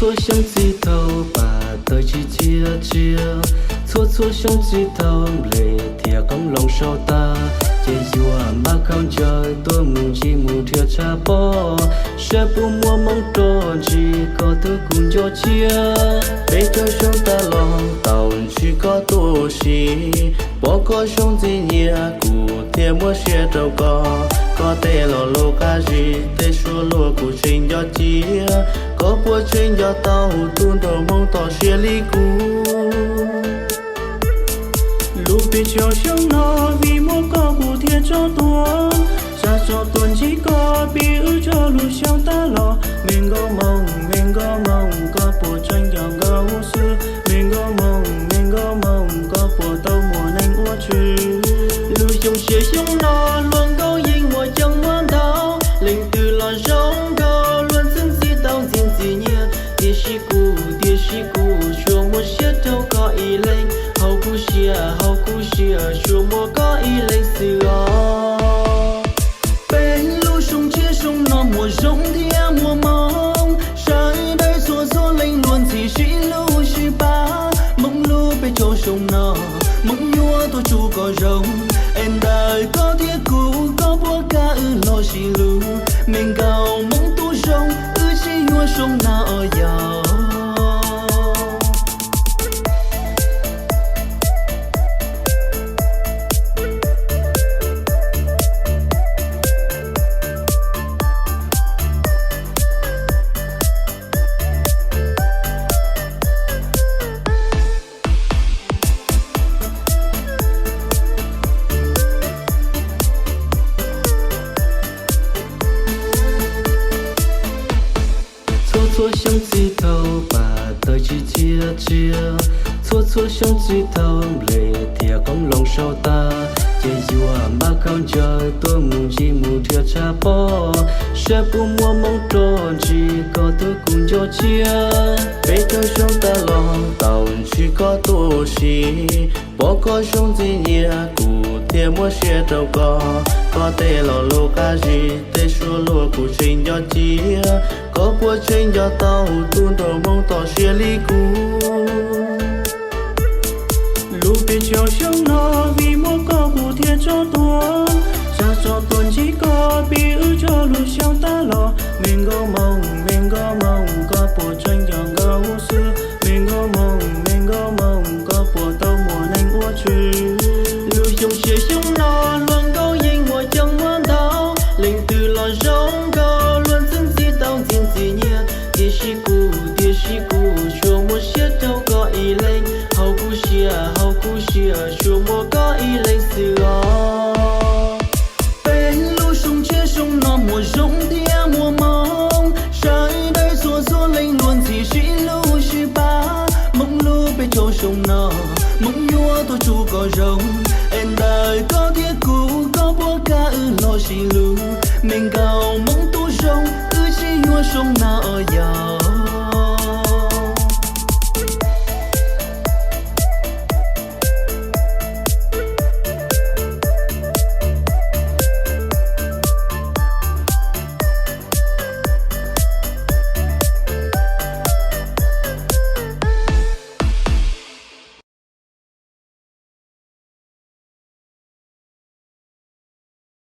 Txhua xyoo txij thaum pam tawg tsis txhiab tsiaj, txhua txhua xyoo txij thaum nplej thiab qoob loo sau tag, ces yuav npaj khaub ncaws tuaj mus ntsib mus nrhiav tshav pob, saib puas muaj hmoov rov ntsib koj tus kub nco tshiab. Peb caug xyoo tas los tau ntsib koj tuaj ua si, pom koj zoo ntxim nyiam kuv thiaj muab siab rau koj. Koj tej lo lus qab zib tej suab luag kuv tseem nco ciaj, koj puas tseem nco tau tus nraug Hmoob txoj sia li kuv? Lub peb caug xyoo no vim muaj koj kuv thiaj tso tuaj, tsa tso tuaj ntsib koj pib wb txoj lub xyoo tas los. Me nkauj Hmoob, me nkauj Hmoob, koj puas tseem nco nkauj xwb? Me nkauj Hmoob, me nkauj Hmoob, koj puas tau muaj neeg ua tswv? Lub xyoo sia xyoo no hluas nkauj yeej muaj coob muaj ntau, leej twg los zoo nkauj luag txwv ntxim tau ntxim ntxim nyiam. Tiam sis kuv, tiam sis kuv tsuas muaj siab rau koj ib leeg, haum kuv siab, haum kuv siab tsuas muaj koj ib leeg xwb os. Peb lub xyoo tshiab xyoo no muaj zoo thiab muaj hmoov, sawv daws txhua txhua leej luag ntxhi sib hlub sib pab. Hmoob lub peb caug xyoo no, Hmoob yuav tuaj tsum koj zoo, es ntawm koj thiab kuv koj puas kam wb los sib hlub? Me nkauj Hmoob tus zoo, wb sib yuav xyoo no yog. Txhua txhua xyoo txij thaum pam tawg tsis txhiab tsiaj, txhua txhua xyoo txij thaum nplej thiab qoob loo sau tag, ces yuav npaj khaub ncaws tuaj mus ntsib mus nrhiav tshav pob, saib puas muaj hmoov rov ntsib koj tus kub nco tshiab. Peb caug xyoo tas los tau ntsib koj tuaj ua si, pom koj zoo ntxim nyiam kuv thiaj muab siab rau koj. Koj tej lo lus qab zib tej suab luag kuv tseem nco ciaj, koj puas tseem nco tau tus nraug Hmoob txoj sia li kuv? Lub peb caug xyoo no vim muaj koj kuv thiaj tso tuaj, tsa tso tuaj ntsib koj pib wb txoj lub xyoo tas los. Me nkauj Hmoob, me nkauj Hmoob, koj puas tseem nco nkauj xwb? Me nkauj Hmoob, me nkauj Hmoob, koj puas tau muaj neeg ua tswv? Lub xyoo sia xyoo no hluas nkauj yeej muaj coob muaj ntau, leej twg los zoo nkauj luag txwv ntxim tau ntxim ntxim nyiam. Tiam sis kuv, tiam sis kuv tsuas muaj siab rau koj ib leeg, haum kuv siab, haum kuv siab tsuas muaj koj ib leeg xwb os. Peb lub xyoo tshiab xyoo no muaj zoo thiab muaj hmoov, sawv daws txhua txhua leej luag ntxhi sib hlub sib pab. Hmoob lub peb caug xyoo no, Hmoob yuav tuaj tsum koj zoo, es ntawm koj thiab kuv koj puas kam wb los sib hlub? Me nkauj Hmoob tus zoo, wb sib yuav xyoo no yog.